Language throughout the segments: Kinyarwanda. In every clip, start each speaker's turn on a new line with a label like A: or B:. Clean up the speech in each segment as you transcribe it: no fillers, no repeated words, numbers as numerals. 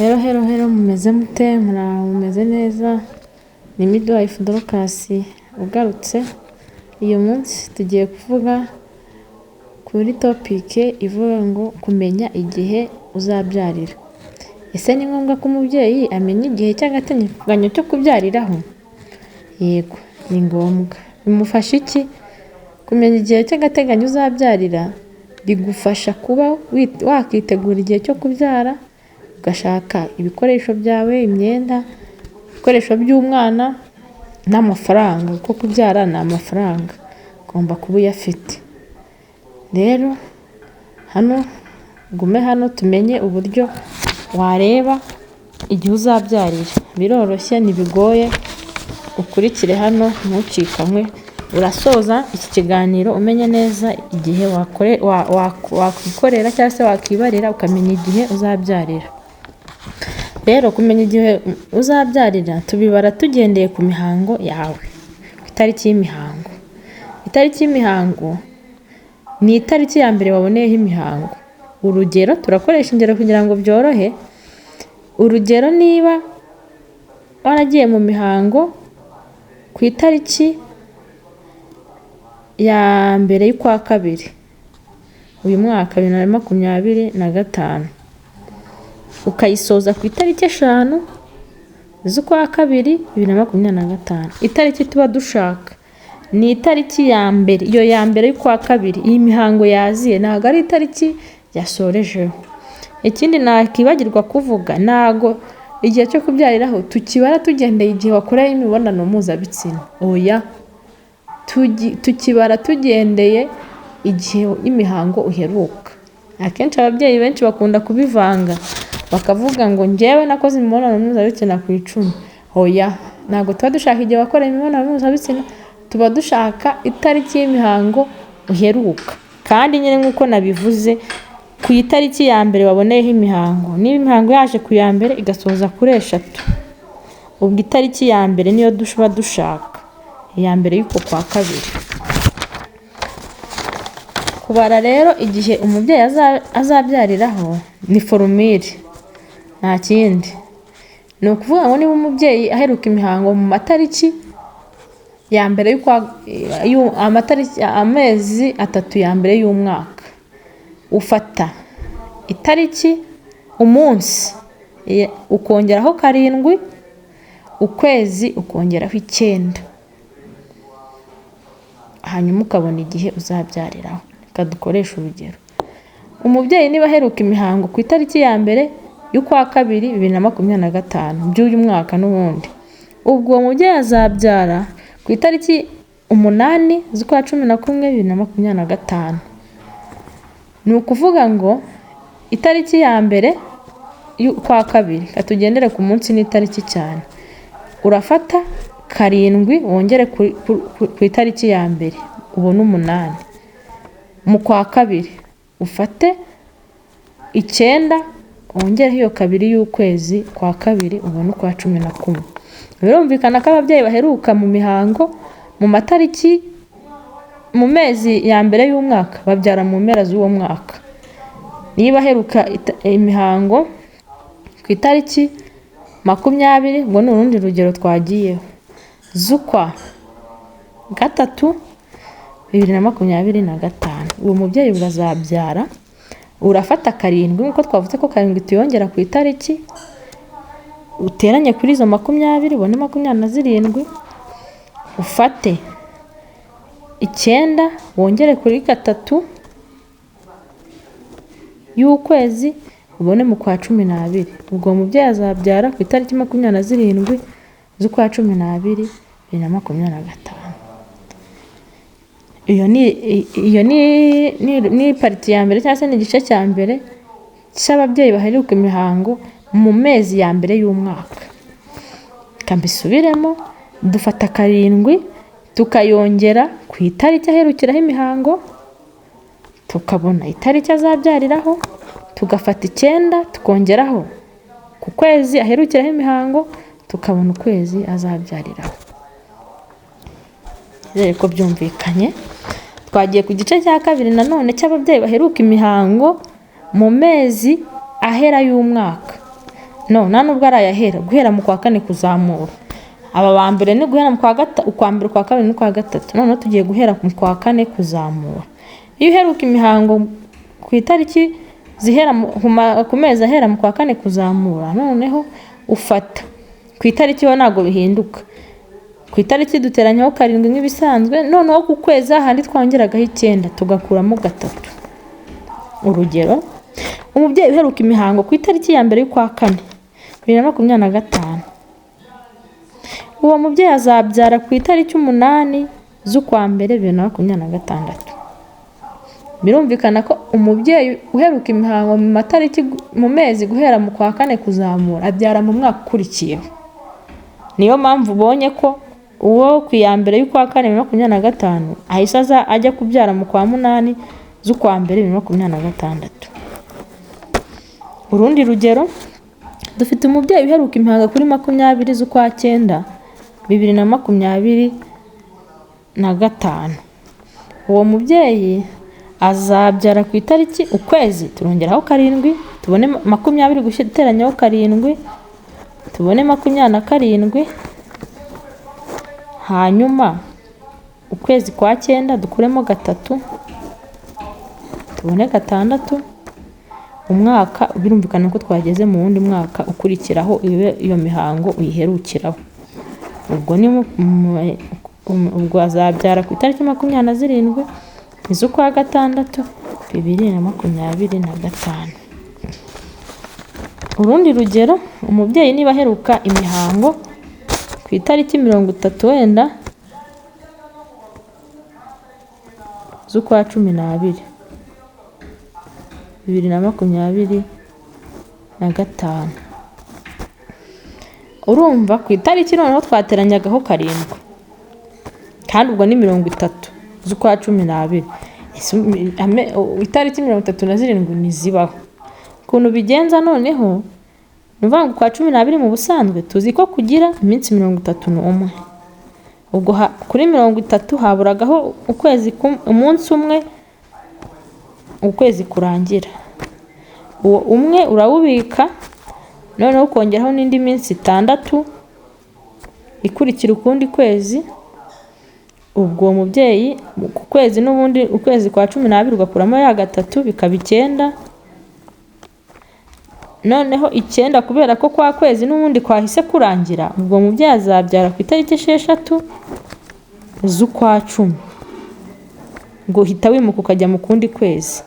A: Hello, hello, hello, mumeze mute? Muraho, mumeze neza? Ni Midwife Dorcas ugarutse. Uyu munsi tugiye kuvuga kuri topic ivuga ngo kumenya igihe uzabyarira. Ese ni ngombwa ko umubyeyi amenya igihe cy'agateganyo cyo kubyariraho? Yego, ni ngombwa. Bimufasha iki? Kumenya igihe cy'agateganyo uzabyarira bigufasha kuba wakitegura igihe cyo kubyara, ugashaka ibikoresho byawe, imyenda, ibikoresho by'umwana n'amafaranga, kuko kubyara ni amafaranga, ugomba kuba uyafite. Rero hano ugume hano tumenye uburyo wareba igihe uzabyarira. Biroroshye, ntibigoye, ukurikire hano ntucikanwe, urasoza iki kiganiro umenye neza igihe wakwikorera cyangwa se wakibarira, ukamenya igihe uzabyarira. Rero kumenya igihe uzabyarira tubibara tugendeye ku mihango yawe, ku itariki y'imihango. Itariki y'imihango ni itariki ya mbere waboneyeho imihango. Urugero, turakoresha ingero kugira ngo byorohe. Urugero, niba waragiye mu mihango ku itariki ya mbere y'ukwa kabiri uyu mwaka 2025, ukayisoza ku itariki 5 z'ukwa kabiri 2025, itariki tuba dushaka ni itariki ya mbere, iyo ya mbere y'ukwa kabiri iyi mihango yaziye, ntabwo ari itariki yasorejeho. Ikindi nakibagirwa kuvuga, ntabwo igihe cyo kubyariraho tukibara tugendeye igihe wakoreye imibonano mpuzabitsina, oya, tukibara tugendeye igihe imihango uheruka. Akenshi ababyeyi benshi bakunda kubivanga, bakavuga ngo njyewe nakoze imibonano mpuzabitsina ku 10. Oya, ntabwo tuba dushaka igihe wakoreye imibonano mpuzabitsina, tuba dushaka itariki y'imihango uheruka. Kandi nyine nk'uko nabivuze, ku itariki ya mbere waboneyeho imihango, niba imihango yaje ku ya mbere igasoza kuri 3, ubwo itariki ya mbere niyo tuba dushaka, iya mbere y'uko kwa kabiri. Kubara rero igihe umubyeyi azabyariraho ni formule, nta kindi. Ni ukuvuga ngo niba umubyeyi aheruka imihango mu matariki ya mbere y'ukwa, amatariki, amezi 3 ya mbere y'umwaka, ufata itariki, umunsi ukongeraho 7, ukwezi ukongeraho 9, hanyuma ukabona igihe uzabyariraho. Reka dukoreshe urugero. Umubyeyi niba aheruka imihango ku itariki ya mbere y'ukwa kabiri 2025 by'uyu mwaka n'ubundi, ubwo uwo mubyeyi azabyara ku itariki 8 z'ukwa 11 2025. Ni ukuvuga ngo itariki ya mbere y'ukwa kabiri, reka tugendere ku munsi n'itariki cyane, urafata 7 wongere ku itariki ya mbere ubone 8. Mu kwa kabiri ufate 9 wongereho iyo 2 y'ukwezi kwa kabiri ubone ukwa 11. Birumvikana ko ababyeyi baheruka mu mihango mu matariki, mu mezi ya mbere y'umwaka, babyara mu mpera z'uwo mwaka. Niba aheruka imihango ku itariki 20, ubwo ni urundi rugero twagiyeho, z'ukwa gatatu 2025, uwo mubyeyi ubwo azabyara. Urafata 7 nk'uko twavuze ko 7 tuyongera ku itariki, uteranye kuri izo 20 ubone 27, ufate 9 wongere kuri 3 y'ukwezi ubone mu kwa 12. Ubwo uwo mubyeyi azabyara ku itariki 27 z'ukwa 12 2025. Iyo ni part ya mbere cyangwa se ni igice cya mbere cy'ababyeyi baheruka imihango mu mezi ya mbere y'umwaka. Reka mbisubiremo, dufata 7 tukayongera ku itariki aherukiraho imihango, tukabona itariki azabyariraho, tugafata 9 tukongeraho ku kwezi aherukiraho imihango, tukabona ukwezi azabyariraho. Nizere ko byumvikanye. Twagiye ku gice cya kabiri nanone cy'ababyeyi baheruka imihango mu mezi ahera y'umwaka. No, nta nubwo ari ayahera, guhera mu kwa kane kuzamura. Aba ba mbere ni guhera mu ukwa mbere, ukwa kabiri n'ukwa gatatu. Noneho tugiye guhera mu kwa kane kuzamura. Iyo uheruka imihango ku itariki zihera ku mezi ahera mu kwa kane kuzamura, noneho ufata ku itariki, ho ntabwo bihinduka. Ku itariki duteranyaho 7 nk'ibisanzwe, noneho ku kwezi hahandi twongeragaho 9 tugakuramo 3. Urugero, umubyeyi uheruka imihango ku itariki ya mbere y'ukwa kane 2025, uwo mubyeyi azabyara ku itariki 8 z'ukwa mbere 2026. Birumvikana ko umubyeyi uheruka imihango mu matariki, mu mezi guhera mu kwa kane kuzamura, abyara mu mwaka ukurikiyeho. Niyo mpamvu ubonye ko uwo ku ya mbere y'ukwa kane 2025 ahise aza ajya kubyara mu kwa munani z'ukwa mbere 2026. Urundi rugero, dufite umubyeyi uheruka imihango kuri 20 z'ukwa cyenda 2025. Uwo mubyeyi azabyara ku itariki, ukwezi turongeraho 7, tubone 20 guteranyaho 7, tubone 27. Hanyuma ukwezi kwa cyenda dukuremo 3, tubone 6. Umwaka birumvikana ko twageze mu wundi mwaka ukurikiraho iyo mihango uyiherukiraho. Ubwo ni ubwo azabyara ku itariki 27 z'ukwa gatandatu 2025. Urundi rugero, umubyeyi niba aheruka imihango ku itariki 30 wenda z'ukwa 12 2025, urumva ku itariki noneho twateranyagaho 7, kandi ubwo ni 30 z'ukwa 12. Itariki 37 ntizibaho. Ukuntu bigenza noneho, ni ukuvuga ngo ukwa 12 mu busanzwe tuzi ko kugira iminsi 31. Ubwo kuri 30 haburagaho ukwezi, umunsi umwe ukwezi kurangira. Uwo umwe urawubika, noneho ukongeraho n'indi minsi 6 ikurikira ukundi kwezi. Ubwo uwo mubyeyi ku kwezi n'ubundi ukwezi kwa 12 ugakuramo ya 3 bikaba 9. Noneho 9 kubera ko kwa kwezi n'ubundi kwahise kurangira, ubwo mubyeyi azabyara ku itariki 6 z'ukwa 10. Ngo uhita wimuka ukajya mu kundi kwezi.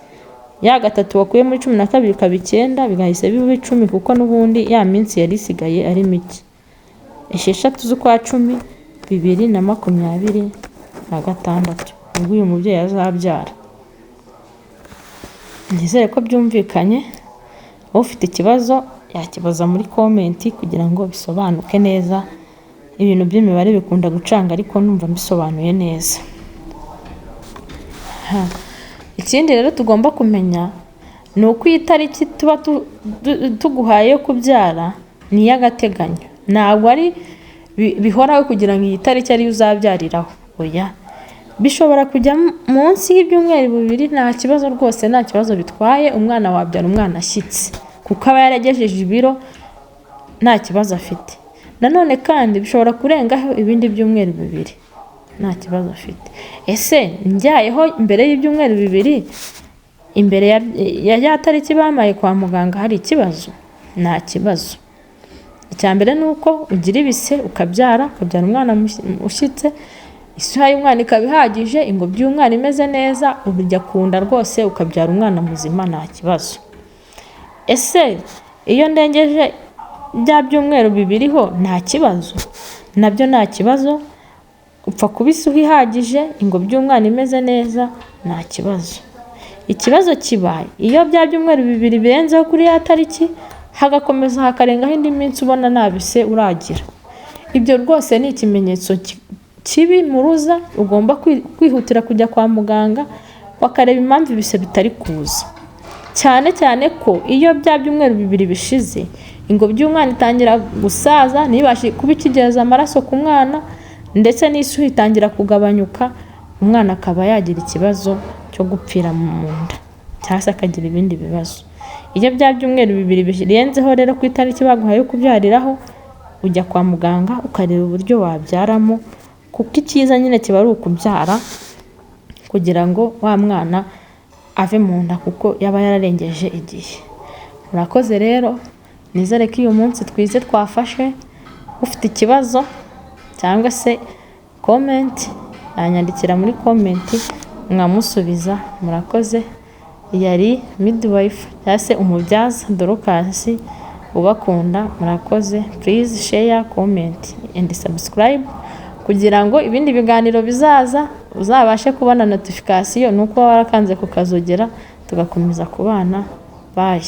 A: Ya 3 wakuye muri 12 ikaba 9, bigahise biba 10 kuko n'ubundi ya minsi yari isigaye ari mike. 6 z'ukwa 10 2026 ubwo uyu mubyeyi azabyara. Nizere ko byumvikanye. Ufite ikibazo yakibaza muri komenti kugira ngo bisobanuke neza. Ibintu by'imibare bikunda gucanga, ariko numva mbisobanuye neza. Ikindi rero tugomba kumenya ni uko iyi tariki tuba tuguhaye yo kubyara ni iy'agateganyo, ntabwo ari bihoraho kugira ngo iyi tariki ariyo uzabyariraho. Oya, bishobora kujya munsi y'ibyumweru 2, nta kibazo rwose, nta kibazo bitwaye. Umwana wabyara umwana ashyitse kuko aba yaragejeje ibiro, nta kibazo afite. Nanone kandi bishobora kurengaho ibindi byumweru 2, nta kibazo afite. Ese njyayeho mbere y'ibyumweru 2 imbere ya tariki bamaye kwa muganga hari ikibazo? Nta kibazo. Icya mbere ni uko ugira ibise ukabyara, ukabyara umwana ushyitse, isuha y'umwana ikaba ihagije, ingobyi y'umwana imeze neza, ujya ku nda rwose ukabyara umwana muzima nta kibazo. Ese iyo ndengeje bya byumweru 2 ho nta kibazo? Nabyo nta kibazo, upfa kuba isuha ihagije, ingobyi y'umwana imeze neza, nta kibazo. Ikibazo kiba iyo bya byumweru 2 birenzeho kuri ya tariki, hagakomeza hakarengaho indi minsi ubona nta bise uragira. Ibyo rwose ni ikimenyetso kibi muruza, ugomba kwihutira kujya kwa muganga bakareba impamvu ibise bitari kuza. Cyane cyane ko iyo bya byumweru 2 bishize, ingobyi y'umwana itangira gusaza, ntibashe kuba ikigeza amaraso ku mwana, ndetse n'isuha itangira kugabanyuka, umwana akaba yagira ikibazo cyo gupfira mu nda cyangwa se akagira ibindi bibazo. Iyo bya byumweru 2 birenzeho rero ku itariki baguhaye yo kubyariraho, ujya kwa muganga ukareba uburyo wabyaramo, kuko icyiza nyine kiba ari ukubyara kugira ngo wa mwana ave mu nda, kuko yaba yararengeje igihe. Murakoze rero, nizere ko uyu munsi twize twafashe. Ufite ikibazo cyangwa se comment yanyandikira muri comment nkamusubiza. Murakoze, yari midwife cyangwa se umubyaza Dorcas ubakunda. Murakoze, please share, comment and subscribe kugira ngo ibindi biganiro bizaza uzabashe kubona notification, ni uko waba warakanze ku kazogera, tugakomeza kubana. Bye.